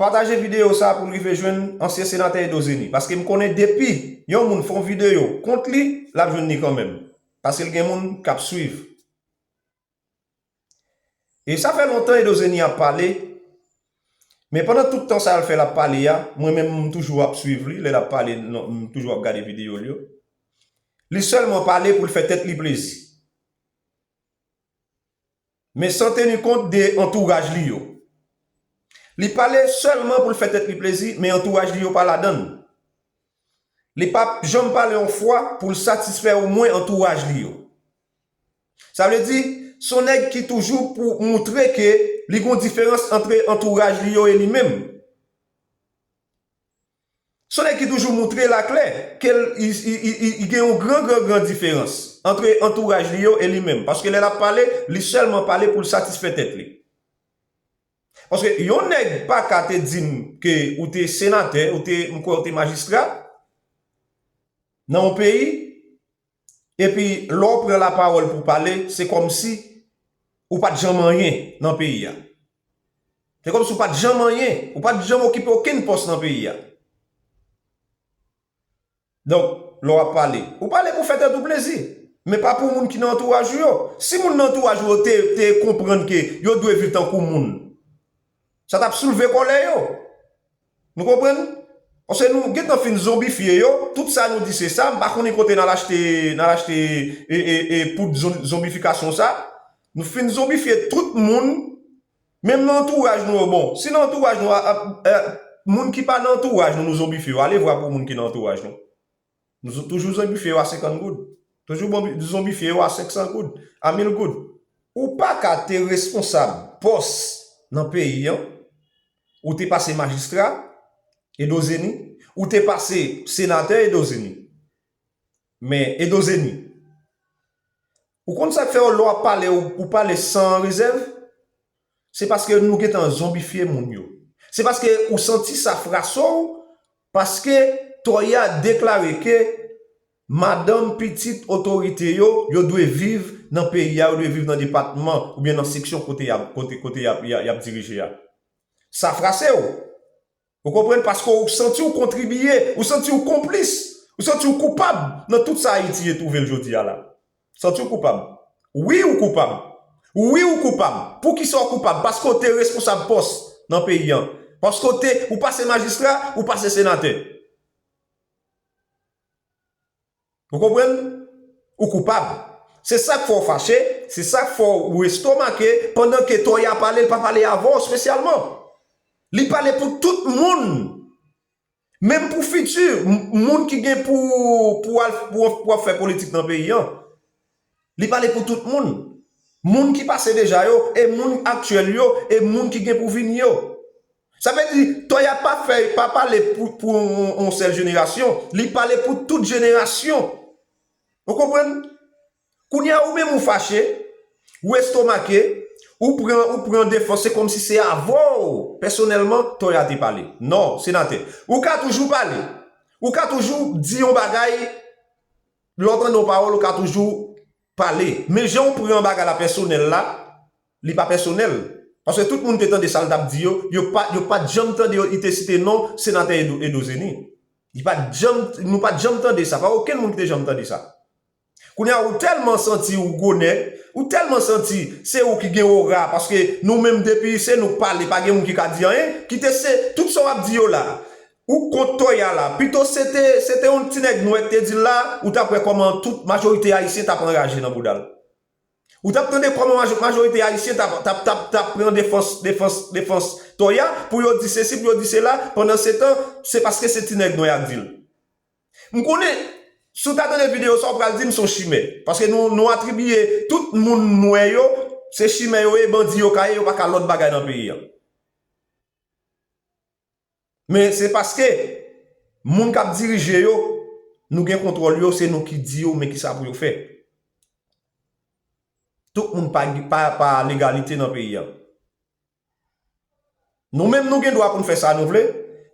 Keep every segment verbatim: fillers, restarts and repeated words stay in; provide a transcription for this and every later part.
Pataje videyo sa pou l rive jwenn ansyen senatè Edo Zeni. Paske m konnen depi yon moun fè yon videyo kont li, l ap jwenn li kanmenm. Paske l gen moun k ap swiv. E sa fè lontan Edo Zeni ap pale, men pandan tout tan sa l fè l ap pale a, mwen menm m toujou ap swiv li, lè l ap pale, non, m toujou ap gade videyo l yo. Li sèlman pale pou l fè tèt li plezi. Men san teni kont de antouraj li yo. Li pale sèlman pou l fè tèt li plezi, men antouraj li yo pa ladan l. Li p ap janm pale yon fwa pou l satisfè omwen antouraj li yo. Sa vle di, se yon nèg ki toujou pou moutre ke li gen yon diferans ant antouraj li yo e li menm. Se yon nèg ki toujou moutre l aklè ke l, i, i, i, i, i gen yon gran, gran, gran diferans ant antouraj li yo e li menm. Paske lè l ap pale, li sèlman pale pou l satisfè tèt li. Paske yon nèg pa ka te di m ke ou te senatè, ou te, m kwè ou te majistra nan yon peyi, epi lè w pran lapawòl pou pale, se kòmsi ou pa t janm anyen nan peyi a. Se kòmsi ou pa t janm anyen, ou pa t janm okipe okenn pòs nan peyi a. Donk, lè w ap pale, ou pale pou fè tèt ou plezi, men pa pou moun ki nan antouraj ou yo. Si moun nan antouraj ou yo te, te konprann ke yo dwe viv tankou moun, sa t ap soulve kòlè yo. Nou konprann? Paske nou gentan fin zonbifye yo, tout sa nou di se sa, m pa konnen kote n al achte, n al achte e, e, e poud zon-, zonbifikasyon sa. Nou fin zonbifye tout moun, menm nan antouraj nou yo. Bon, si nan antouraj nou, a, a, a, moun ki pa nan antouraj nou, nou zonbifye yo, ale vwa pou moun ki nan antouraj nou. Nou zo-, toujou zonbifye yo a senkant goud. Toujou bonbi-, zonbifye yo a senk san goud, a mil goud. Ou pa ka te responsab pòs nan peyi an, ou te pase majistra, Edo Zeni, ou te pase senatè, Edo Zeni. Men, Edo Zeni, ou konn sa k fè w lè w ap pale, ou, ou pale san rezèv? Se paske nou gentan zonbifye moun yo. Se paske ou santi sa frase w, paske Toya deklare ke madanm, pitit, otorite yo, yo dwe viv nan peyi a, yo dwe viv nan depatman oubyen nan seksyon kote y ap, kote, kote y ap, y ap, y ap dirije a. Sa frase w. Ou konprann? Paske ou santi w kontribiye, ou santi w konplis, ou santi w koupab nan tout sa Ayiti ye twouve l jodi a la. Santi w koupab. Wi, ou koupab. Wi, ou koupab. Poukisa w koupab? Paske w te responsab pòs nan peyi an. Paske w te, ou pase majistra, ou pase senatè. Ou konprann? Ou koupab. Se sa k fè w fache, se sa k fè w estomake, pandan ke Toya pale, l pa pale avè w espesyalman. Li pale pou tout moun. Menm pou fiti, m-, moun ki gen pou, pou al, pou, pou ap fè politik nan peyi an. Li pale pou tout moun. Moun ki pase deja yo, e moun aktyèl yo, e moun ki gen pou vini yo. Sa vle di, Toya pa fè, pa pale pou, pou yon, yon sèl jenerasyon. Li pale pou tout jenerasyon. Ou konprann? Kounye a, ou menm ou fache, ou estomake, ou pran, ou pran defans, se kòmsi se avè w, pèsonèlman, Toya te pale. Non, senatè. Ou ka toujou pale. Ou ka toujou di yon bagay, lè w tande yon pawòl, ou ka toujou pale. Men jan w pran bagay la pèsonèl la, li pa pèsonèl. Paske tout moun te tande sa l t ap di yo, yo pa, yo pa t janm tande yo, li te site non senatè Edo, Edo Zeni. Li pa t janm, nou pa t janm tande sa, pa okenn moun ki te janm tande sa. Kounye a, ou tèlman santi ou gwo nèg, ou tèlman santi se ou ki gen ora, paske nou menm depi se nou k pale, pa gen moun ki ka di anyen, kite se tout sa w ap di yo la. Ou kont Toya la, pito se te, se te yon ti nèg nwè k te di l la, ou t ap wè kòman tout majorite ayisyen t ap anraje nan bouda l. Ou t ap tande kòman majo-, majorite ayisyen t ap, t ap, t ap, t ap pran defans, defans, defans Toya pou yo di sesi, pou yo di sela, pandan se tan, se paske se ti nèg nwè a k di l. M konnen, si w ta tande videyo sa, w pral di m se yon chimè. Paske nou, nou atribiye tout moun nwè yo, se chimè yo ye, bandi yo ka ye, yo pa ka lòt bagay nan peyi an. Men se paske moun k ap dirije yo, nou gen kontwòl yo, se nou ki di yo men kisa pou yo fè. Tout moun pa, pa, pa legalite nan peyi a. Nou menm nou gen dwa pou n fè sa nou vle,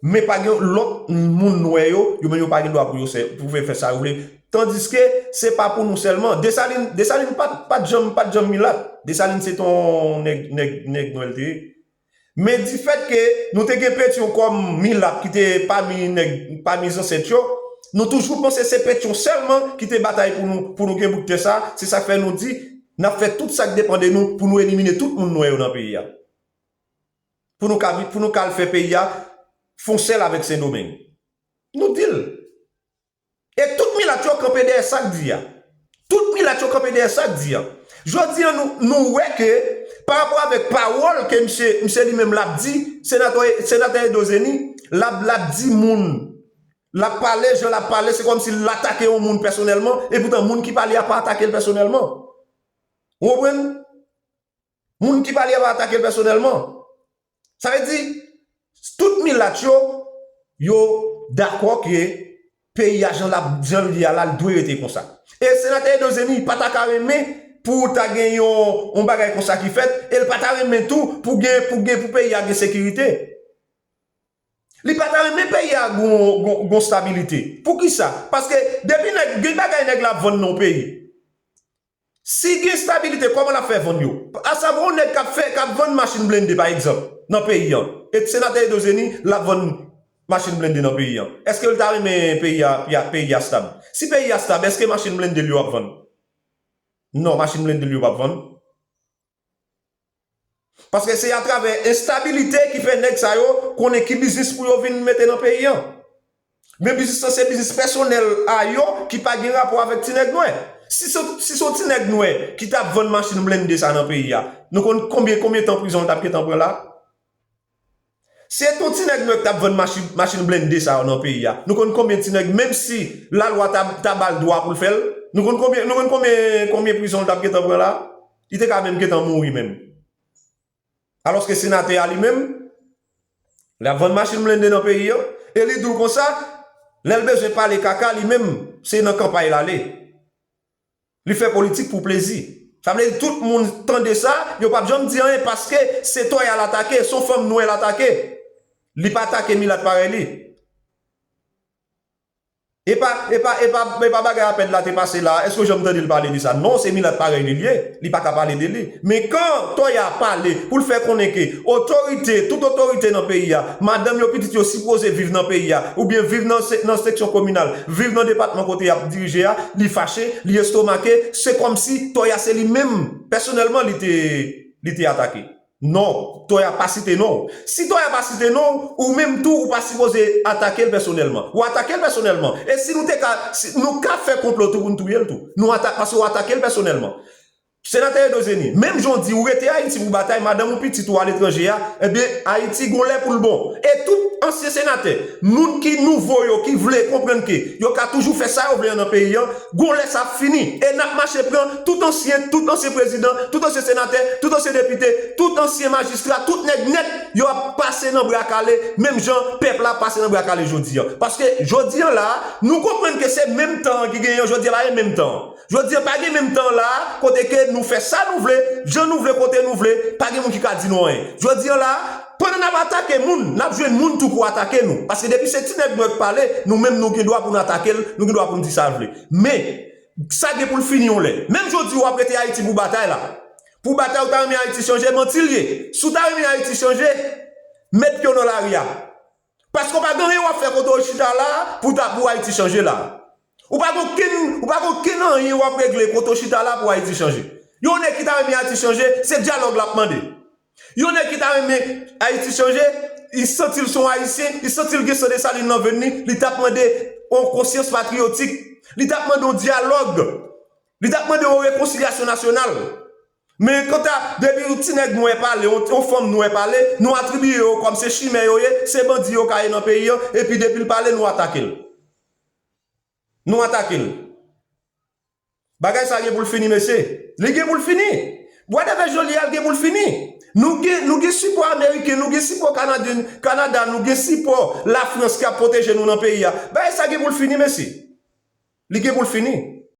men pa gen lòt moun nwè yo, yo menm yo pa gen dwa pou yo sè, pou fè, fè sa yo vle. Tandiske se pa pou nou sèlman. Desalin, Desalin pa t, pa t janm, pa t janm milat. Desalin se t on nèg, nèg, nèg nwè l te ye. Men difèt ke nou te gen Petyon kòm milat ki te pami nèg, pami zansèt yo, nou toujou panse se Petyon sèlman ki te batay pou nou, pou nou gen bout tè sa, se sa k fè nou di, n ap fè tout sa k depann de nou pou nou elimine tout moun nwè yo nan peyi a. Pou nou ka, pou nou ka al fè peyi a fon sèl avèk Sendomeng. Nou di l. E tout milat yo kanpe dèyè sa k di a. Tout milat yo kanpe dèyè sa k di a. Jodi a, nou, nou wè ke, pa rapò avèk pawòl ke misye, misye li menm l ap di, senatè, senatè Edo Zeni, l ap, l ap di moun, l ap pale, jan l ap pale, se kòmsi l atake yon moun pèsonèlman, epoutan moun ki pale a pa atake l pèsonèlman. Ou konprann? Moun ki pale a pa atake l pèsonèlman. Sa vle di, tout milat yo, yo dakò ke peyi a jan l ap, jan l ye a la, l dwe rete konsa. E senatè Edo Zeni pa ta ka renmen pou ta gen yon, yon bagay konsa ki fèt, e l pa ta renmen tou pou gen, pou gen, pou peyi a gen sekirite. Li pa ta renmen peyi a gon, gon, gon stabilite. Poukisa? Paske depi nèg, gen bagay nèg la ap vann nan yon peyi. Si gen stabilite, kòman l ap fè vann yo? Asavwa yon nèg k ap fè, k ap vann machin blende, pa egzanp, nan peyi an. E senatè Edo Zeni, l ap vann machin blende nan peyi an. Èske l ta renmen peyi a, peyi a, peyi a stab? Si peyi a stab, èske machin blende l yo ap vann? Non, machin blende l yo p ap vann. Paske se atravè enstabilite ki fè nèg sa yo konnen ki biznis pou yo vin mete nan peyi an. Men biznis lan se biznis pèsonèl a yo ki pa gen rapò avèk ti nèg nwè. Si se, si se yon ti nèg nwè ki t ap vann machin blende sa nan peyi a, nou konn konbyen, konbyen tan prizon l t ap gentan pran la? Si se te yon ti nèg nwè ki t ap vann machin, machin blende sa yo nan peyi a, nou konn konbyen ti nèg, menm si lalwa ta, ta ba l dwa pou l fè l, nou konn konbyen, nou konn konbyen, konbyen prizon l t ap gentan pran la? Li te ka menm gentan mouri menm. Alòske senatè a li menm, l ap vann machin blende nan peyi an, e li di w konsa, lè l bezwen pale kaka, li menm, se nan kanpay l ale. Li fè politik pou plezi. Sa vle di tout moun tande sa, yo p ap janm di anyen paske se Toya l atake, se yon fanm nwè l atake. Li pa atake milat parèy li. E pa, e pa, e pa, e pa bagay apèd la te pase la, èske w janm tande l pale de sa? Non, se milat parèy li l ye, li pa ka pale de li. Men kan Toya pale pou l fè konnen ke otorite, tout otorite nan peyi a, madanm yo, pitit yo sipoze viv nan peyi a, oubyen viv nan se-, nan seksyon kominal, viv nan depatman kote y ap dirije a, li fache, li estomake, se kòmsi Toya se li menm, pèsonèlman, li te, li te atake. Non, Toya pa site non w. Si Toya pa site non w, ou menm tou, ou pa sipoze atake l pèsonèlman. Ou atake l pèsonèlman. E si nou te ka, si nou ka fè konplo tou pou n touye l tou. Nou ata-, paske ou atake l pèsonèlman. Senatè Edo Zeni, menm jan w di ou rete Ayiti pou batay, madanm ou, pitit ou aletranje a, ebyen, Ayiti gon lè pou l bon. E tout ansyen senatè, moun ki nouvo yo, ki vle konprann ke yo ka toujou fè sa yo vle an nan peyi an, gon lè sa ap fini. E n ap mache pran tout ansyen, tout ansyen prezidan, tout ansyen senatè, tout ansyen depite, tout ansyen majistra, tout nèg nèt, yo ap pase nan bra kale, menm jan pèp la pase nan bra kale jodi an. Paske jodi an la, nou konprann ke se menm tan an ki genyen, jodi an pa gen menm tan an. Jodi an pa gen menm tan la, kote ke nou fè sa nou vle, jan nou vle, kote nou vle, pa gen moun ki ka di nou anyen. Jodi an la, pandan n ap atake moun, n ap jwenn moun tou pou atake nou. Paske depi se ti nèg nwè k pale, nou menm nou gen dwa pou n atake l, nou gen dwa pou n di sa n vle. Men, sa gen pou l fini yon lè. Menm jodi w ap rete Ayiti pou batay la. Pou batay ou ta renmen Ayiti chanje, manti l ye. Si w ta renmen Ayiti chanje, met pye w nan lari a. Paske w pa gen anyen w ap fè kote w chita la pou ta, pou Ayiti chanje la. Ou pa gen okenn, ou pa gen okenn anyen w ap regle kote w chita la pou Ayiti chanje. Yon nèg ki ta renmen Ayiti chanje, se dyalòg l ap mande. Yon nèg ki ta renmen Ayiti chanje, li santi l se yon Ayisyen, li santi l gen san Desalin nan venn li, li t ap mande yon konsyans patriyotik, li t ap mande yon dyalòg, li t ap mande yon rekonsilyasyon nasyonal. Men kanta depi yon ti nèg nwè pale, yon, yon fanm nwè pale, nou atribiye yo kòm se chimè yo ye, se bandi yo ka ye nan peyi an, epi depi l pale, nou atake l. Nou atake l. Bagay sa gen pou l fini, mesye. Li gen pou l fini. Whatever jan l ye a, l gen pou l fini. Nou gen, nou gen sipò ameriken, nou gen sipò kanadyen, Kanada, nou gen sipò Lafrans k ap pwoteje nou nan peyi a. Bagay sa gen pou l fini, mesye. Li gen pou l fini.